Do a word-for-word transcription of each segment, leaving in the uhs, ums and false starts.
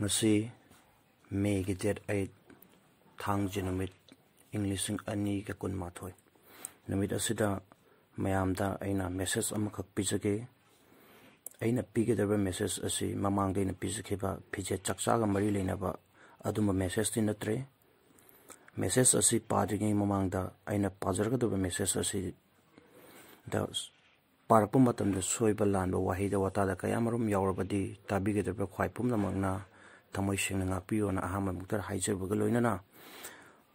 ꯉꯁꯤ ꯃꯦꯒꯤ date eight, ꯊꯥꯡꯖ ꯅꯨꯃꯤꯠ, ꯏꯪ ꯂꯤꯁꯤꯡ ꯑꯅꯤꯒ ꯀꯨꯟꯃꯥꯊꯣꯏ꯫ ꯅꯨꯃꯤꯠ ꯑꯁꯤꯗ ꯃꯌꯥꯝꯗ ꯑꯩꯅ ꯃꯦꯁꯦꯖ ꯑꯃꯈꯛ ꯄꯤꯖꯒꯦ꯫ ꯑꯩꯅ ꯄꯤꯒꯗꯕ ꯃꯦꯁꯦꯖ ꯑꯁꯤ ꯃꯃꯥꯡꯗ ꯑꯩꯅ ꯄꯤꯖꯈꯤꯕ ꯐꯤꯖꯦꯠ ꯆꯥꯛꯆꯥꯒ ꯃꯔꯤ ꯂꯩꯅꯕ ꯑꯗꯨꯝꯕ ꯃꯦꯁꯦꯖꯇꯤ ꯅꯠꯇ꯭ꯔꯦ꯫ ꯃꯦꯁꯦꯖ ꯑꯁꯤ ꯄꯥꯗ꯭ꯔꯤꯉꯩ ꯃꯃꯥꯡꯗ ꯑꯩꯅ ꯄꯥꯖꯔꯛꯀꯗꯕ ꯃꯦꯁꯦꯖ ꯑꯁꯤꯗ ꯄꯥꯔꯛꯄ ꯃꯇꯝꯗ ꯁꯣꯏꯕ ꯂꯥꯟꯕ ꯋꯥꯍꯩꯗ ꯋꯥꯇꯥꯗ ꯀꯌꯥꯃꯔꯨꯝ ꯌꯥꯎꯔꯕꯗꯤ ꯇꯥꯕꯤꯒꯗꯕ ꯈ꯭ꯋꯥꯏ ꯄꯨꯝꯅꯃꯛꯅ ꯊꯃꯣꯏ ꯁꯦꯡꯅ ꯉꯥꯛꯄꯤꯌꯣꯅ ꯑꯍꯥꯟꯕ ꯃꯛꯇꯗ ꯍꯥꯏꯖꯕꯒ ꯂꯣꯏꯅꯅ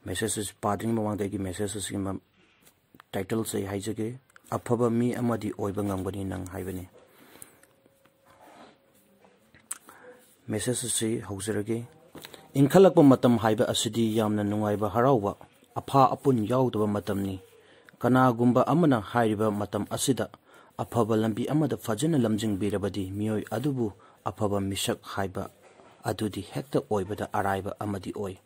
ꯃꯦꯁꯦꯖ ꯑꯁꯤ ꯄꯥꯗ꯭ꯔꯤꯉꯩ ꯃꯃꯥꯡꯗ ꯑꯩꯒꯤ ꯃꯦꯁꯦꯖ ꯑꯁꯤꯒꯤ ꯃ-, ꯇꯥꯏꯇꯜꯁꯦ ꯑꯩ ꯍꯥꯏꯖꯒꯦ, "ꯑꯐꯕ ꯃꯤ ꯑꯃꯗꯤ ꯑꯣꯏꯕ ꯉꯝꯒꯅꯤ ꯅꯪ" ꯍꯥꯏꯕꯅꯤ꯫ ꯃꯦꯁꯦꯖ ꯑꯁꯤ ꯍꯧꯖꯔꯒꯦ꯫ ꯏꯟꯈꯠꯂꯛꯄ ꯃꯇꯝ ꯍꯥꯏꯕ ꯑꯁꯤꯗꯤ ꯌꯥꯝꯅ ꯅꯨꯡꯉꯥꯏꯕ, ꯍꯔꯥꯎꯕ, ꯑꯐꯥ ꯑꯄꯨꯟ ꯌꯥꯎꯗꯕ ꯃꯇꯝꯅꯤ꯫ ꯀꯅꯥꯒꯨꯝꯕ ꯑꯃꯅ ꯍꯥꯏꯔꯤꯕ ꯃꯇꯝ ꯑꯁꯤꯗ ꯑꯐꯕ ꯂꯝꯕꯤ ꯑꯃꯗ ꯐꯖꯅ ꯂꯝꯖꯤꯡꯕꯤꯔꯕꯗꯤ ꯃꯤꯑꯣꯏ ꯑꯗꯨꯕꯨ ꯑꯐꯕ ꯃꯤꯁꯛ ꯍꯥꯏꯕ ꯑꯗꯨꯗꯤ ꯍꯦꯛꯇ ꯑꯣꯏꯕꯗ ꯑꯔꯥꯏꯕ ꯑꯃꯗꯤ ꯑꯣꯏ꯫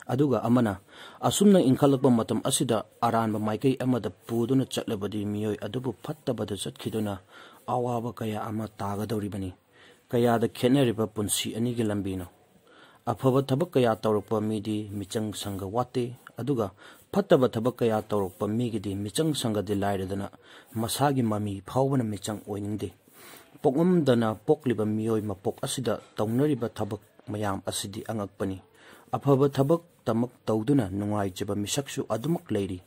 ꯑꯗꯨꯒ ꯑꯃꯅ ꯑꯁꯨꯝꯅ ꯏꯟꯈꯠꯂꯛꯄ ꯃꯇꯝ ꯑꯁꯤꯗ ꯑꯔꯥꯟꯕ ꯃꯥꯏꯀꯩ ꯑꯃꯗ ꯄꯨꯗꯨꯅ ꯆꯠꯂꯕꯗꯤ ꯃꯤꯑꯣꯏ ꯑꯗꯨꯕꯨ ꯐꯠꯇꯕꯗ ꯆꯠꯈꯤꯗꯨꯅ ꯑꯋꯥꯕ ꯀꯌꯥ ꯑꯃ ꯇꯥꯒꯗꯧꯔꯤꯕꯅꯤ꯫ ꯀꯌꯥꯗ ꯈꯦꯠꯅꯔꯤꯕ ꯄꯨꯟꯁꯤ ꯑꯅꯤꯒꯤ ꯂꯝꯕꯤꯅꯣ꯫ ꯑꯐꯕ ꯊꯕꯛ ꯀꯌꯥ ꯇꯧꯔꯛꯄ ꯃꯤꯗꯤ ꯃꯤꯆꯪ ꯁꯪꯒ ꯋꯥꯠꯇꯦ, ꯑꯗꯨꯒ ꯐꯠꯇꯕ ꯊꯕꯛ ꯀꯌꯥ ꯇꯧꯔꯛꯄ ꯃꯤꯒꯤꯗꯤ ꯃꯤꯆꯪ ꯁꯪꯒꯗꯤ ꯂꯥꯏꯔꯗꯅ ꯃꯁꯥꯒꯤ ꯃꯃꯤ ꯐꯥꯎꯕꯅ ꯃꯤꯆꯪ ꯑꯣꯏꯅꯤꯡꯗꯦ꯫ ꯄꯣꯛꯂꯝꯗꯅ ꯄꯣꯛꯂꯤꯕ ꯃꯤꯑꯣꯏ ꯃꯄꯣꯛ ꯑꯁꯤꯗ ꯇꯧꯅꯔꯤꯕ ꯊꯕꯛ ꯃꯌꯥꯝ ꯑꯁꯤꯗꯤ ꯑꯉꯛꯄꯅꯤ꯫ ꯑꯐꯕ ꯊꯕꯛꯇꯃꯛ ꯇꯧꯗꯨꯅ ꯅꯨꯡꯉꯥꯏꯖꯕ ꯃꯤꯁꯛꯁꯨ ꯑꯗꯨꯃꯛ ꯂꯩꯔꯤ,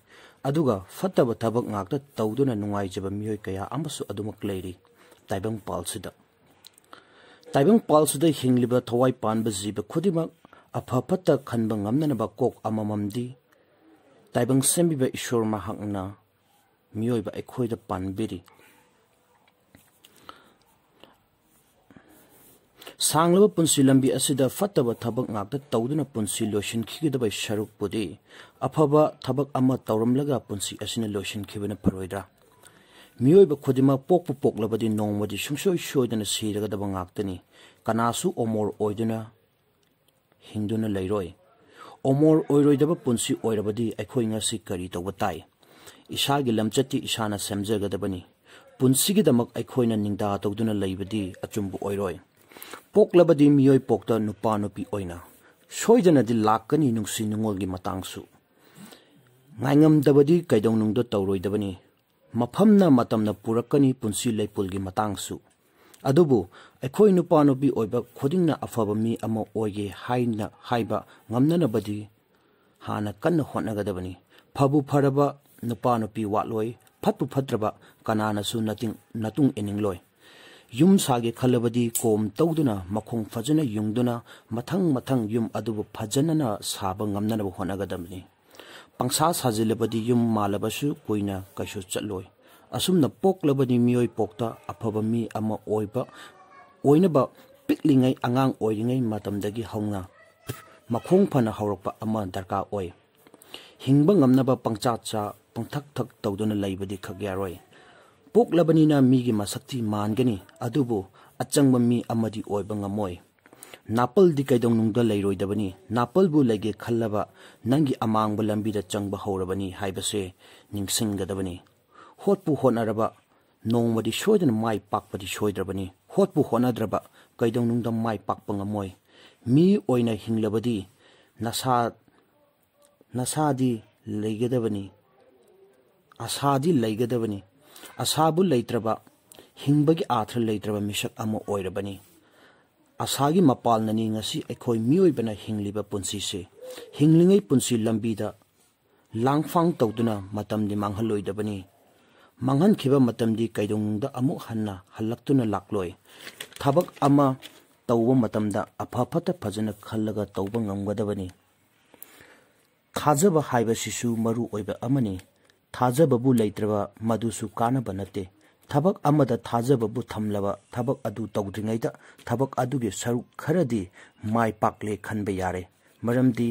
ꯑꯗꯨꯒ ꯐꯠꯇꯕ ꯊꯕꯛ ꯉꯥꯛꯇ ꯇꯧꯗꯨꯅ ꯅꯨꯡꯉꯥꯏꯖꯕ ꯃꯤꯑꯣꯏ ꯀꯌꯥ ꯑꯃꯁꯨ ꯑꯗꯨꯃꯛ ꯂꯩꯔꯤ꯫ ꯇꯥꯏꯕꯪꯄꯥꯜꯁꯤꯗ, ꯇꯥꯏꯕꯪꯄꯥꯜꯁꯤꯗ ꯍꯤꯡꯂꯤꯕ ꯊꯋꯥꯏ ꯄꯥꯟꯕ ꯖꯤꯕ ꯈꯨꯗꯤꯡꯃꯛ ꯑꯐ ꯐꯠꯇ ꯈꯟꯕ ꯉꯝꯅꯅꯕ ꯀꯣꯛ ꯑꯃꯃꯝꯗꯤ ꯇꯥꯏꯕꯪ ꯁꯦꯝꯕꯤꯕ ꯏꯁꯣꯔ ꯃꯍꯥꯛꯅ ꯃꯤꯑꯣꯏꯕ ꯑꯩꯈꯣꯏꯗ ꯄꯥꯟꯕꯤꯔꯤ꯫ ꯁꯥꯡꯂꯕ ꯄꯨꯟꯁꯤ ꯂꯝꯕꯤ ꯑꯁꯤꯗ ꯐꯠꯇꯕ ꯊꯕꯛ ꯉꯥꯛꯇ ꯇꯧꯗꯨꯅ ꯄꯨꯟꯁꯤ ꯂꯣꯏꯁꯤꯟꯈꯤꯒꯗꯕ ꯁꯔꯨꯛꯄꯨꯗꯤ ꯑꯐꯕ ꯊꯕꯛ ꯑꯃ ꯇꯧꯔꯝꯂꯒ ꯄꯨꯟꯁꯤ ꯑꯁꯤꯅ ꯂꯣꯏꯁꯤꯟꯈꯤꯕꯅ ꯐꯔꯣꯏꯗ꯭ꯔꯥ? ꯃꯤꯑꯣꯏꯕ ꯈꯨꯗꯤꯡꯃꯛ ꯄꯣꯛꯄꯨ ꯄꯣꯛꯂꯕꯗꯤ ꯅꯣꯡꯃꯗꯤ ꯁꯨꯡꯁꯣꯏ ꯁꯣꯏꯗꯅ ꯁꯤꯔꯒꯗꯕ ꯉꯥꯛꯇꯅꯤ꯫ ꯀꯅꯥꯁꯨ ꯑꯃꯣꯔ ꯑꯣꯏꯗꯨꯅ ꯍꯤꯡꯗꯨꯅ ꯂꯩꯔꯣꯏ꯫ ꯑꯃꯣꯔ ꯑꯣꯏꯔꯣꯏꯗꯕ ꯄꯨꯟꯁꯤ ꯑꯣꯏꯔꯕꯗꯤ ꯑꯩꯈꯣꯏ ꯉꯁꯤ ꯀꯔꯤ ꯇꯧꯕ ꯇꯥꯏ? ꯏꯁꯥꯒꯤ ꯂꯝꯆꯠꯇꯤ ꯏꯁꯥꯅ ꯁꯦꯝꯖꯒꯗꯕꯅꯤ꯫ ꯄꯨꯟꯁꯤꯒꯤꯗꯃꯛ ꯑꯩꯈꯣꯏꯅ ꯅꯤꯡꯗꯥ ꯇꯧꯗꯨꯅ ꯂꯩꯕꯗꯤ ꯑꯆꯨꯝꯕ ꯑꯣꯏꯔꯣꯏ꯫ ꯄꯣꯛꯂꯕꯗꯤ ꯃꯤꯑꯣꯏ ꯄꯣꯛꯇ ꯅꯨꯄꯥ ꯅꯨꯄꯤ ꯑꯣꯏꯅ ꯁꯣꯏꯗꯅꯗꯤ ꯂꯥꯛꯀꯅꯤ ꯅꯨꯡꯁꯤ ꯅꯨꯡꯉꯣꯜꯒꯤ ꯃꯇꯥꯡꯁꯨ꯫ ꯉꯥꯏꯉꯝꯗꯕꯗꯤ ꯀꯩꯗꯧꯅꯨꯡꯗ ꯇꯧꯔꯣꯏꯗꯕꯅꯤ꯫ ꯃꯐꯝꯅ ꯃꯇꯝꯅ ꯄꯨꯔꯛꯀꯅꯤ ꯄꯨꯟꯁꯤ ꯂꯩꯄꯨꯜꯒꯤ ꯃꯇꯥꯡꯁꯨ꯫ ꯑꯗꯨꯕꯨ ꯑꯩꯈꯣꯏ ꯅꯨꯄꯥ ꯅꯨꯄꯤ ꯑꯣꯏꯕ ꯈꯨꯗꯤꯡꯅ ꯑꯐꯕ ꯃꯤ ꯑꯃ ꯑꯣꯏꯒꯦ ꯍꯥꯏꯅ ꯍꯥꯏꯕ ꯉꯝꯅꯅꯕꯗꯤ ꯍꯥꯟꯅ ꯀꯟꯅ ꯍꯣꯠꯅꯒꯗꯕꯅꯤ꯫ ꯐꯕꯨ ꯐꯔꯕ ꯅꯨꯄꯥ ꯅꯨꯄꯤ ꯋꯥꯠꯂꯣꯏ, ꯐꯠꯄꯨ ꯐꯠꯇ꯭ꯔꯕ ꯀꯅꯥꯅꯁꯨ ꯅꯇꯤꯡ-, ꯅꯇꯨꯡ ꯏꯅꯤꯡꯂꯣꯏ꯫ ꯌꯨꯝ ꯁꯥꯒꯦ ꯈꯜꯂꯕꯗꯤ ꯀꯣꯝ ꯇꯧꯗꯨꯅ ꯃꯈꯣꯡ ꯐꯖꯅ ꯌꯨꯡꯗꯨꯅ ꯃꯊꯪ ꯃꯊꯪ ꯌꯨꯝ ꯑꯗꯨꯕꯨ ꯐꯖꯅꯅ ꯁꯥꯕ ꯉꯝꯅꯅꯕ ꯍꯣꯠꯅꯒꯗꯕꯅꯤ꯫ ꯄꯪꯁꯥ ꯁꯥꯖꯤꯜꯂꯕꯗꯤ ꯌꯨꯝ ꯃꯥꯜꯂꯕꯁꯨ ꯀꯨꯏꯅ ꯀꯩꯁꯨ ꯆꯠꯂꯣꯏ꯫ ꯑꯁꯨꯝꯅ ꯄꯣꯛꯂꯕꯗꯤ ꯃꯤꯑꯣꯏ ꯄꯣꯛꯇ ꯑꯐꯕ ꯃꯤ ꯑꯃ ꯑꯣꯏꯕ, ꯑꯣꯏꯅꯕ ꯄꯤꯛꯂꯤꯉꯩ ꯑꯉꯥꯡ ꯑꯣꯏꯔꯤꯉꯩ ꯃꯇꯝꯗꯒꯤ ꯍꯧꯅ ꯃꯈꯣꯡ ꯐꯅ ꯍꯧꯔꯛꯄ ꯑꯃ ꯗꯔꯀꯥꯔ ꯑꯣꯏ꯫ ꯍꯤꯡꯕ ꯉꯝꯅꯕ ꯄꯪꯆꯥ ꯆꯥ, ꯄꯪꯊꯛ ꯊꯛ ꯇꯧꯗꯨꯅ ꯂꯩꯕꯗꯤ ꯈꯛ ꯌꯥꯔꯣꯏ꯫ ꯄꯣꯛꯂꯕꯅꯤꯅ ꯃꯤꯒꯤ ꯃꯁꯛꯇꯤ ꯃꯥꯟꯒꯅꯤ, ꯑꯗꯨꯕꯨ ꯑꯆꯪꯕ ꯃꯤ ꯑꯃꯗꯤ ꯑꯣꯏꯕ ꯉꯝꯃꯣꯏ꯫ ꯅꯥꯄꯜꯗꯤ ꯀꯩꯗꯧꯅꯨꯡꯗ ꯂꯩꯔꯣꯏꯗꯕꯅꯤ꯫ ꯅꯥꯄꯜꯕꯨ ꯂꯩꯒꯦ ꯈꯜꯂꯕ ꯅꯪꯒꯤ ꯑꯃꯥꯡꯕ ꯂꯝꯕꯤꯗ ꯆꯪꯕ ꯍꯧꯔꯕꯅꯤ ꯍꯥꯏꯕꯁꯦ ꯅꯤꯡꯁꯤꯡꯒꯗꯕꯅꯤ꯫ ꯍꯣꯠꯄꯨ ꯍꯣꯠꯅꯔꯕ ꯅꯣꯡꯃꯗꯤ ꯁꯣꯏꯗꯅ ꯃꯥꯏ ꯄꯥꯛꯄꯗꯤ ꯁꯣꯏꯗ꯭ꯔꯕꯅꯤ꯫ ꯍꯣꯠꯄꯨ ꯍꯣꯠꯅꯗ꯭ꯔꯕ ꯀꯩꯗꯧꯅꯨꯡꯗ ꯃꯥꯏ ꯄꯥꯛꯄ ꯉꯝꯃꯣꯏ꯫ ꯃꯤ ꯑꯣꯏꯅ ꯍꯤꯡꯂꯕꯗꯤ ꯅꯁꯥ, ꯅꯁꯥꯗꯤ ꯂꯩꯒꯗꯕꯅꯤ, ꯑꯁꯥꯗꯤ ꯂꯩꯒꯗꯕꯅꯤ꯫ ꯑꯁꯥꯕꯨ ꯂꯩꯇ꯭ꯔꯕ, ꯍꯤꯡꯕꯒꯤ ꯑꯥꯔꯊ ꯂꯩꯇ꯭ꯔꯕ ꯃꯤꯁꯛ ꯑꯃ ꯑꯣꯏꯔꯕꯅꯤ꯫ ꯑꯁꯥꯒꯤ ꯃꯄꯥꯜꯅꯅꯤ ꯉꯁꯤ ꯑꯩꯈꯣꯏ ꯃꯤꯑꯣꯏꯕꯅ ꯍꯤꯡꯂꯤꯕ ꯄꯨꯟꯁꯤꯁꯦ꯫ ꯍꯤꯡꯂꯤꯉꯩ ꯄꯨꯟꯁꯤ ꯂꯝꯕꯤꯗ ꯂꯥꯡꯐꯥꯡ ꯇꯧꯗꯨꯅ ꯃꯇꯝꯗꯤ ꯃꯥꯡꯍꯜꯂꯣꯏꯗꯕꯅꯤ꯫ ꯃꯥꯡꯍꯟꯈꯤꯕ ꯃꯇꯝꯗꯤ ꯀꯩꯗꯧꯅꯨꯡꯗ ꯑꯃꯨꯛ ꯍꯟꯅ ꯍꯜꯂꯛꯇꯨꯅ ꯂꯥꯛꯂꯣꯏ꯫ ꯊꯕꯛ ꯑꯃ ꯇꯧꯕ ꯃꯇꯝꯗ ꯑꯐ ꯐꯠꯇ ꯐꯖꯅ ꯈꯜꯂꯒ ꯇꯧꯕ ꯉꯝꯒꯗꯕꯅꯤ꯫ ꯊꯥꯖꯕ ꯍꯥꯏꯕꯁꯤꯁꯨ ꯃꯔꯨ ꯑꯣꯏꯕ ꯑꯃꯅꯤ꯫ ꯊꯥꯖꯕꯕꯨ ꯂꯩꯇ꯭ꯔꯕ ꯃꯗꯨꯁꯨ ꯀꯥꯟꯅꯕ ꯅꯠꯇꯦ꯫ ꯊꯕꯛ ꯑꯃꯗ ꯊꯥꯖꯕꯕꯨ ꯊꯝꯂꯕ ꯊꯕꯛ ꯑꯗꯨ ꯇꯧꯗ꯭ꯔꯤꯉꯩꯗ ꯊꯕꯛ ꯑꯗꯨꯒꯤ ꯁꯔꯨꯛ ꯈꯔꯗꯤ ꯃꯥꯏ ꯄꯥꯛꯂꯦ ꯈꯟꯕ ꯌꯥꯔꯦ꯫ ꯃꯔꯝꯗꯤ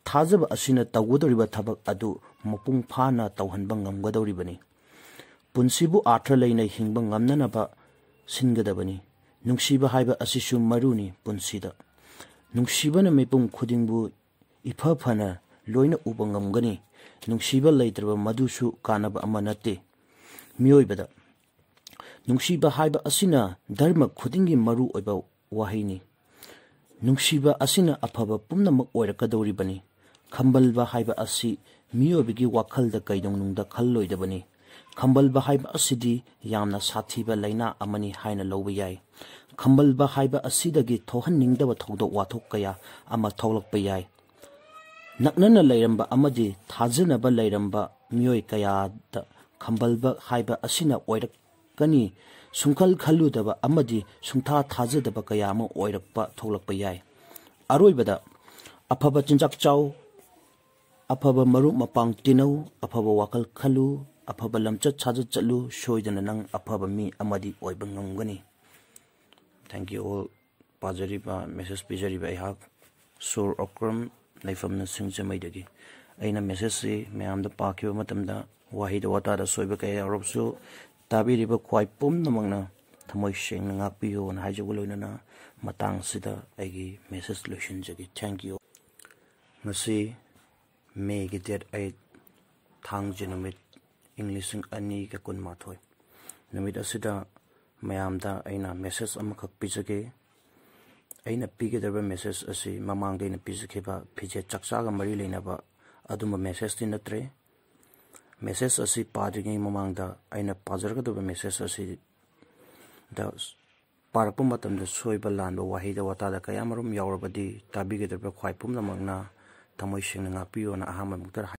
ꯊꯥꯖꯕ ꯑꯁꯤꯅ ꯇꯧꯒꯗꯧꯔꯤꯕ ꯊꯕꯛ ꯑꯗꯨ ꯃꯄꯨꯡ ꯐꯥꯅ ꯇꯧꯍꯟꯕ ꯉꯝꯒꯗꯧꯔꯤꯕꯅꯤ꯫ ꯄꯨꯟꯁꯤꯕꯨ ꯑꯥꯔꯊ ꯂꯩꯅ ꯍꯤꯡꯕ ꯉꯝꯅꯅꯕ ꯁꯤꯟꯒꯗꯕꯅꯤ꯫ ꯅꯨꯡꯁꯤꯕ ꯍꯥꯏꯕ ꯑꯁꯤꯁꯨ ꯃꯔꯨꯅꯤ ꯄꯨꯟꯁꯤꯗ꯫ ꯅꯨꯡꯁꯤꯕꯅ ꯃꯤꯄꯨꯝ ꯈꯨꯗꯤꯡꯕꯨ ꯏꯐ ꯐꯅ ꯂꯣꯏꯅ ꯎꯕ ꯉꯝꯒꯅꯤ꯫ ꯅꯨꯡꯁꯤꯕ ꯂꯩꯇ꯭ꯔꯕ ꯃꯗꯨꯁꯨ ꯀꯥꯟꯅꯕ ꯑꯃ ꯅꯠꯇꯦ꯫ ꯃꯤꯑꯣꯏꯕꯗ ꯅꯨꯡꯁꯤꯕ ꯍꯥꯏꯕ ꯑꯁꯤꯅ ꯙꯔꯃ ꯈꯨꯗꯤꯡꯒꯤ ꯃꯔꯨ ꯑꯣꯏꯕ ꯋꯥꯍꯩꯅꯤ꯫ ꯅꯨꯡꯁꯤꯕ ꯑꯁꯤꯅ ꯑꯐꯕ ꯄꯨꯝꯅꯃꯛ ꯑꯣꯏꯔꯛꯀꯗꯧꯔꯤꯕꯅꯤ꯫ ꯈꯝꯕꯜꯕ ꯍꯥꯏꯕ ꯑꯁꯤ ꯃꯤꯑꯣꯏꯕꯒꯤ ꯋꯥꯈꯜꯗ ꯀꯩꯗꯧꯅꯨꯡꯗ ꯈꯜꯂꯣꯏꯗꯕꯅꯤ꯫ ꯈꯝꯕꯜꯕ ꯍꯥꯏꯕ ꯑꯁꯤꯗꯤ ꯌꯥꯝꯅ ꯁꯥꯊꯤꯕ ꯂꯥꯏꯅꯥ ꯑꯃꯅꯤ ꯍꯥꯏꯅ ꯂꯧꯕ ꯌꯥꯏ꯫ ꯈꯝꯕꯜꯕ ꯍꯥꯏꯕ ꯑꯁꯤꯗꯒꯤ ꯊꯣꯛꯍꯟꯅꯤꯡꯗꯕ ꯊꯧꯗꯣꯛ ꯋꯥꯊꯣꯛ ꯀꯌꯥ ꯑꯃ ꯊꯣꯛꯂꯛꯄ ꯌꯥꯏ꯫ ꯅꯛꯅꯅ ꯂꯩꯔꯝꯕ ꯑꯃꯗꯤ ꯊꯥꯖꯅꯕ ꯂꯩꯔꯝꯕ ꯃꯤꯑꯣꯏ ꯀꯌꯥꯗ ꯈꯝꯕꯜꯕ ꯍꯥꯏꯕ ꯑꯁꯤꯅ ꯑꯣꯏꯔꯛꯀꯅꯤ꯫ ꯁꯨꯡꯈꯜ ꯈꯜꯂꯨꯗꯕ ꯑꯃꯗꯤ ꯁꯨꯡꯊꯥ ꯊꯥꯖꯗꯕ ꯀꯌꯥ ꯑꯃ ꯑꯣꯏꯔꯛꯄ ꯊꯣꯛꯂꯛꯄ ꯌꯥꯏ꯫ ꯑꯔꯣꯏꯕꯗ, ꯑꯐꯕ ꯆꯤꯟꯖꯥꯛ ꯆꯥꯎ, ꯑꯐꯕ ꯃꯔꯨꯞ ꯃꯄꯥꯡ ꯇꯤꯟꯅꯧ, ꯑꯐꯕ ꯋꯥꯈꯜ ꯈꯜꯂꯨ, ꯑꯐꯕ ꯂꯝꯆꯠ ꯁꯥꯖꯠ ꯆꯠꯂꯨ, ꯁꯣꯏꯗꯅ ꯅꯪ ꯑꯐꯕ ꯃꯤ ꯑꯃꯗꯤ ꯑꯣꯏꯕ ꯉꯝꯒꯅꯤ꯫ Thank you all꯫ ꯄꯥꯖꯔꯤꯕ, message ꯄꯤꯖꯔꯤꯕ ꯑꯩꯍꯥꯛ ꯁꯨꯔ ꯑꯣꯀ꯭ꯔꯝ, ꯂꯩꯐꯝꯅ ꯁꯤꯡꯖꯃꯩꯗꯒꯤ꯫ ꯑꯩꯅ message ꯁꯤ ꯃꯌꯥꯝꯗ ꯄꯥꯈꯤꯕ ꯃꯇꯝꯗ ꯋꯥꯍꯩꯗ ꯋꯥꯇꯥꯗ ꯁꯣꯏꯕ ꯀꯌꯥ ꯌꯥꯎꯔꯕꯁꯨ, ꯇꯥꯕꯤꯔꯤꯕ ꯈ꯭ꯋꯥꯏ ꯄꯨꯝꯅꯃꯛꯅ ꯊꯃꯣꯏ ꯁꯦꯡꯅ ꯉꯥꯛꯄꯤꯌꯣꯅ ꯍꯥꯏꯖꯕ ꯂꯣꯏꯅꯅ ꯃꯇꯥꯡꯁꯤꯗ ꯑꯩꯒꯤ message ꯂꯣꯏꯁꯤꯟꯖꯒꯦ꯫ Thank you꯫ ꯉꯁꯤ ꯃꯦꯒꯤ date eight, ꯊꯥꯡꯖ ꯅꯨꯃꯤꯠ, ꯏꯪ ꯂꯤꯁꯤꯡ ꯑꯅꯤꯒ ꯀꯨꯟꯃꯥꯊꯣꯏ꯫ ꯅꯨꯃꯤꯠ ꯑꯁꯤꯗ ꯃꯌꯥꯝꯗ ꯑꯩꯅ message ꯑꯃꯈꯛ ꯄꯤꯖꯒꯦ꯫ ꯑꯩꯅ ꯄꯤꯒꯗꯧꯔꯤꯕ message ꯑꯁꯤ ꯃꯃꯥꯡꯗ ꯑꯩꯅ ꯄꯤꯖꯈꯤꯕ ꯐꯤꯖꯦꯠ ꯆꯥꯛꯆꯥꯒ ꯃꯔꯤ ꯂꯩꯅꯕ ꯑꯗꯨꯝꯕ message ꯇꯤ ꯅꯠꯇ꯭ꯔꯦ꯫ Message ꯑꯁꯤ ꯄꯥꯗ꯭ꯔꯤꯉꯩ ꯃꯃꯥꯡꯗ ꯑꯩꯅ ꯄꯥꯖꯔꯛꯀꯗꯧꯔꯤꯕ message ꯑꯁꯤꯗ ꯄꯥꯔꯛꯄ ꯃꯇꯝꯗ ꯁꯣꯏꯕ ꯂꯥꯟꯕ, ꯋꯥꯍꯩꯗ ꯋꯥꯇꯥꯗ ꯀꯌꯥꯃꯔꯨꯝ ꯌꯥꯎꯔꯕꯗꯤ, ꯇꯥꯕꯤꯒꯗꯧꯔꯤꯕ ꯈ꯭ꯋꯥꯏ ꯄꯨꯝꯅꯃꯛꯅ ꯊꯃꯣꯏ ꯁꯦꯡꯅ ꯉꯥꯛꯄꯤꯌꯣꯅ ꯑꯍꯥꯟꯕ ꯃꯛꯇꯗ